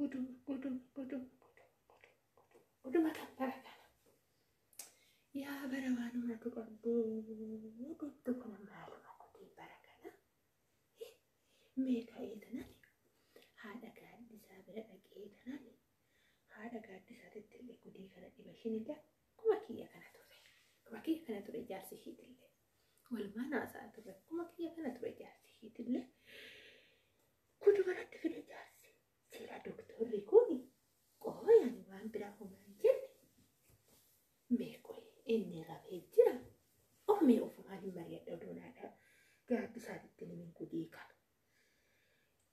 Guduma guduma guduma guduma guduma kan bara kana. Yaa bara waanuma duqabdee deemtu kun maaluma godhee bara kana. Mee ka'ee tanan haadha gaaddisaa bira dhaqee tanan haadha gaaddisaatitti illee gudii kana dhiba ishiin illee akkuma kiyya kana ture. Akkuma kiyya kana ture jaarsi ishiitillee. Walumaan haasa'aa ture akkuma kiyya kana ture jaarsi ishiitillee. Guduma natti fide jaarsi. Sila doktorri kun qooyaan waan biraa homaa hin jenne. Mee qoy inni rafee jira. Of mee ofumaan hin mari'adha odoon haadha gaaddisaatitti himin gudii kana.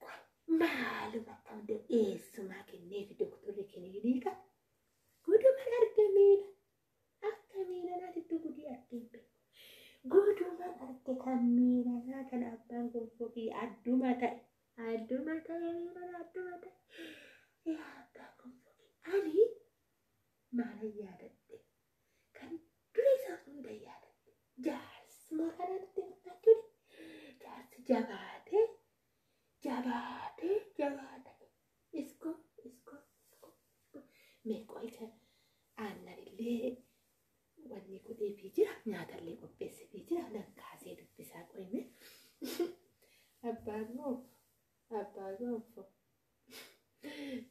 Qoy maaluma akka hunda eessumaa kenneefi doktorri kiniinii kana. Gudumaan arge miila. Akka miila naatitti gudii argee hin beeku. Gudumaan arge kan miila naa kana abbaan gonfoo kiyya adduma ta'e. Adduma ta'e miila naa adduma ta'e. Yaa abbaa gonfoo kiyya ani maalan yaadadhe kan durii isaan hunda yaadadhe. Jaarsuma kanatti mul'achuu jaarsi jabaatee jabaatee jabaatee iskoo iskoo iskoo iskoo mee qoyita aannan illee wanni godheefii jira nyaatallee qopheesseefii jira nan kaasee dubbisaa qoyme. Abbaan moo abbaa gonfoo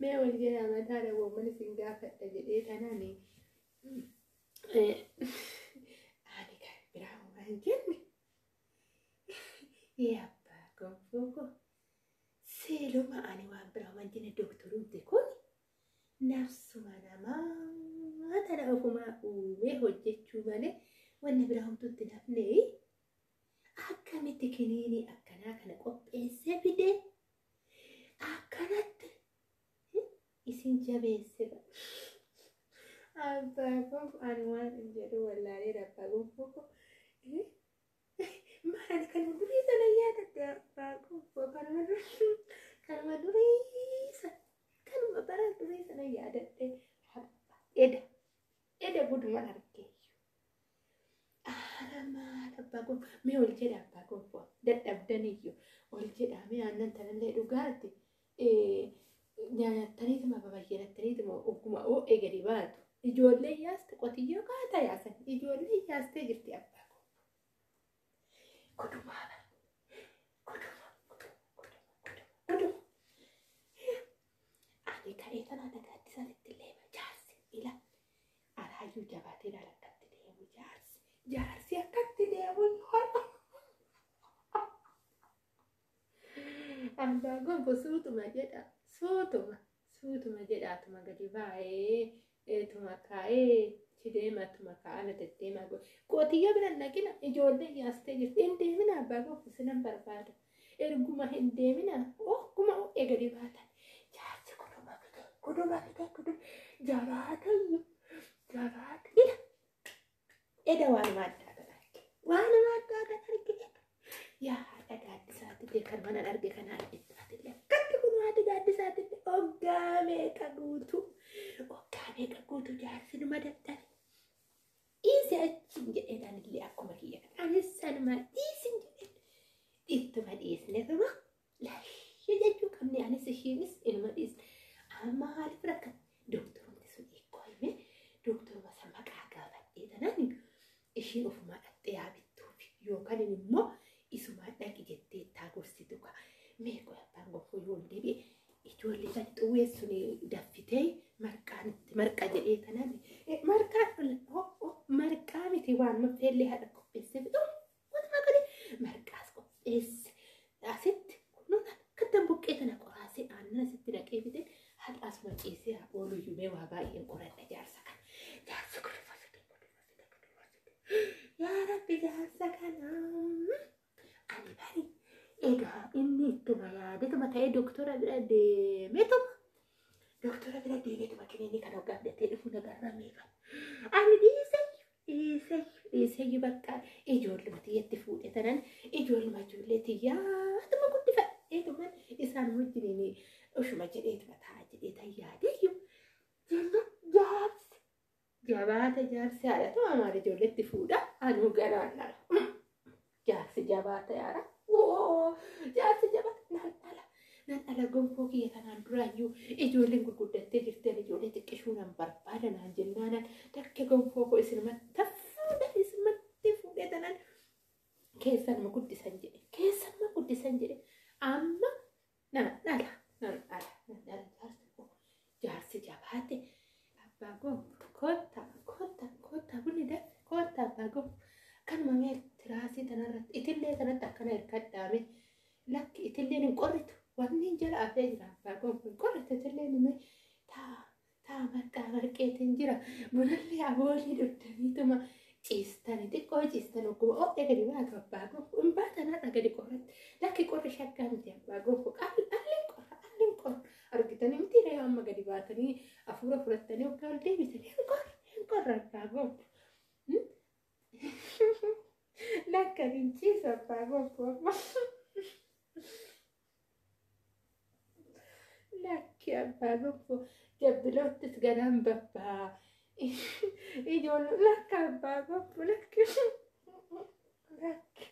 mee wal jedhaa mataa dhawwamman isin gaafadha jedhee tanaan ani kan biraa homaa hin jenne. Yaa abbaa gonfoo koo seeluma ani waan biraa homaa hin jenne doktorumti kun nafsuma namaa tana ofumaa uumee hojjechuu malee wanni biraa homtuutti hin hafne. Akkamitti kiniinii akkanaa kana qopheessee fidee akkanatti isin jabeesse ba. Abbaa gonfoo ani waan hin jedhu wallaalee abbaa gonfoo koo. Maal ani kanuma durii sana yaadadhe abbaa gonfoo kanuma durii kanuma durii sana kanuma bara durii sana yaadadhe eda eda gudumaan argeeyyu. Ara maal abbaa gonfoo mee ol jedha abbaa gonfoo dadhabdaniyyuu ol jedha mee aannan tanallee dhugaati nyaattaniituma babayyattaniituma ogguma oo'ee gadi baatu. Ijoollee yaaste qotiyyoo kaata yaasan ijoollee yaastee jirti abbaa gonfoo. Gudumaa bara guduma guduma guduma guduma guduma. Ani ka'ee tanaa dhagaattisaatitti illee jaarsi ila araayyuu jabaatee ilaala akkatti deemu jaarsi jaarsi akkatti deemu hodha. Abbaa gonfoo suutuma jedha suutuma suutuma jedhaatuma gadi baay'ee tuma kaa'ee achi deema tuma kaa'ala deddeemaa godhe. Qotiyyoo bira hin dhaqina ijoollee yaastee jirti hin deemina abbaa gonfoo sinan barbaada. Erguma hin deemina ogguma oo'ee gadi baatan. Jaarsi guduma fide guduma fide guduma jabaatayyu jabaate ila eda waanuma addaa kan arge waanuma addaa kan arge eda yaa haadha gaaddisaatti kan mana arge kan haadha ittaatillee akkatti kun haadha gaaddisaatti oggaa meeqa guutuu oggaa meeqa guutuu jaarsi numa dadhabe. Dhiisi achiin jedheen anillee akkuma kiyya kana anis sanuma dhiisin jedheen ittuma dhiisnetuma lashee jechuu qabne anis ishiinis inuma dhiisne. Amma maaliif rakkan doktorumti sun hiikoo hime doktoruma san maqaa gaafadhee tanaan ishiin ofumaa dhaqxee haa bittuufi yookaan immoo isumaa dhaqi jettee ittaa gorsitu ka mee qoy abbaan gonfoo yoo deebi'e ijoollee san xuwwee sun daffitee marqaan itti marqa jedhee tanaan marqaa marqaa miti waan maffeellee haadha qopheessee fixu waanuma godhe marqaas qopheesse asitti kunuun akkattan buqqee tana qoraasee aannan asitti naqee fide haadha ciisee haa ooluyyuu mee waa baay'een qoradha jaarsa kana jaarsi guduma fide guduma fide guduma fide yaa rabbi jaarsa kana ani bari egaa inni ittuma yaadetuma ka'ee doktora bira deemetuma doktora bira deemetuma kiniinii kana hoggaa fudhatee dhufu nagarramee qaba. Ani dhiisayyu dhiisayyu dhiisayyu bakka ijoolluma tiyyatti fuudhe tanan ijoolluma ijoollee tiyyaatuma guddifadheetuman isaan wajjiniin ushuma jedheetuma ta'a jedhee tan yaadeeyyu jenna jaarsi jabaata jaarsi haadhatu amaara ijoolletti fuudha anuu garaan dhala jaarsi jabaata yaara. Woo jaarsi jabaata nan dhala nan dhala gonfoo kiyya kanaan duraayyuu ijoolleen gurguddattee jirteen ijoollee xiqqishuu nan barbaada naan jennaanan dakke gonfoo koo isinumatti fuudhe isinumatti fuudhee tanan keessanuma guddisan jedhe keessanuma guddisan jedhe amma nan dhala nan dhala nan dhala jaarsi koo jaarsi jabaate abbaa gonfoo koottaa koottaa koottaa bunni dafe koottaa abbaa gonfoo kanuma mee tiraasii tanarratti itillee tanatti akkana hirkadhaame lakki itilleen hin qorritu wanni hin jala afee jira abbaa gonfoo hin qorritu itilleen hime taa taa marqaa marqeetiin jira bunallee aboolii dhuddaniituma ciistani xiqqoo ciistan ogguma o'e gadi baatu abbaa gonfoo hin baatan har'a gadi qorratti lakki qorri shaggaa miti abbaa gonfoo alli qorra alli qorra argitanii miti ree amma gadi baatanii hafuura fudhattanii hoggaa ol deebitanii hin qorra hin qorra abbaa gonfoo. Lakka hin ciisa abbaa gonfoo. Lakki abbaa gonfoo jabbiloottis garaan babbaa. Ijoollee lakka abbaa gonfoo lakki lakki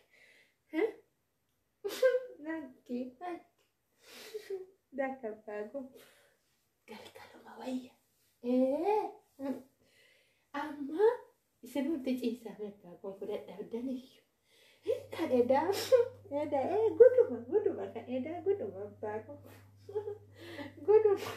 lakki lakki lakka abbaa gonfoo galgaluma wayya. Amma isinumti ciisame abbaa gonfoo dadhabdan iyyuu. Kan edaa edaa guduma guduma kan edaa guduma abbaa gonfoo guduma.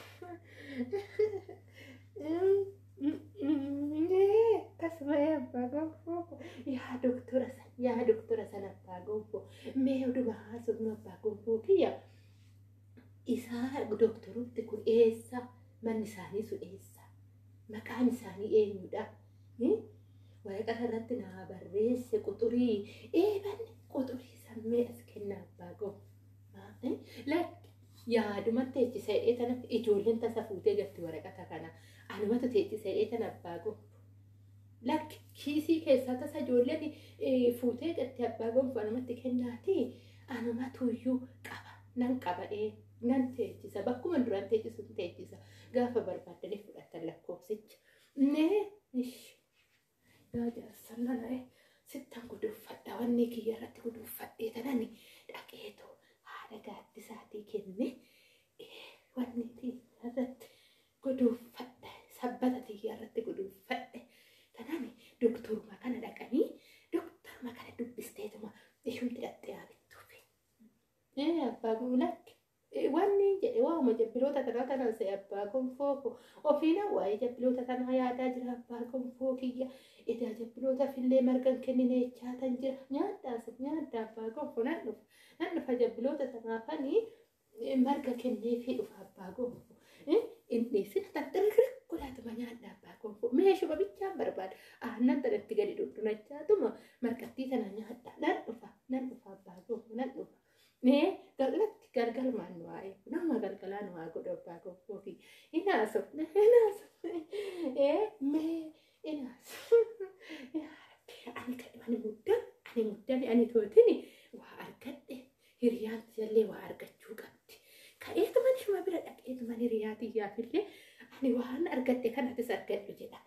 Tasuma abbaa gonfoo yaa doktora san yaa doktora san abbaa gonfoo mee oduma haasofnu abbaa gonfoo kiyya isaa doktorutti kun eessa manni isaanii sun eessa maqaan isaanii eenyudha waraqata irratti naa barreesse quxurii eebanne quxurii sammee as kenna abbaa gonfoo lakki yaadumatti teechisa hidhee tana ijoolleen tasa fuutee gatti waraqata kana anumatu teechisa hidhee tana abbaa gonfoo lakki kiisii keessaa tasa ijoolleen fuutee gatti abbaa gonfoo anumatti kennaati anumatu iyyuu qaba nan qaba nan teechisa bakkuma duraan teechisu teechisa gaafa barbaaddanii fudhatan lakkoofsicha nee ishi yaa jaarsan nana sittan guduunfadha wanni kiyya irratti guduunfadhee tanani dhaqeetoo haadha gaaddisaatii kenne wanni tiyya irratti guduunfadhe sabbata tiyya irratti guduunfadhe tanani doktoruma kana dhaqanii doktoruma kana dubbisteetuma ishumti dhaqxee haa bittuufi. Abbaa lakki wanni jedhe waa'uma jabbiloota kanaa kanan se'e abbaa gonfoo ko ofiina waa'ee jabbiloota kanaa yaadaa jira abbaa gonfoo kiyya edaa jabbiloota fillee margan kennine jechaatan jira nyaadhaas nyaadhaa abbaa gonfoo nan dhufa nan dhufa jabbiloota tanaafanii marga kenneefii dhufa abbaa gonfoo inni sina tan xirriq godhaatuma nyaadhaa abbaa gonfoo meeshuma bichaan barbaada aannan tanatti gadi dhudhunachaatuma marqattii tana nyaadhaa nan dhufa nan dhufa abbaa gonfoo nan dhufa. Mee galatti galgalumaan nu haa eegu nama galgalaa nu haa godhu abbaa gonfoo fi inaasofne inaasofne mee inaasofne ani ani muddan ani muddan ani tootini waa argadhe hiriyaan jallee waa argachuu qabdi. Ka'eetuman ishuma bira dhaqeetuman hiriyaa xiyyaafillee ani waan argadhe kanatis argadhu jedha.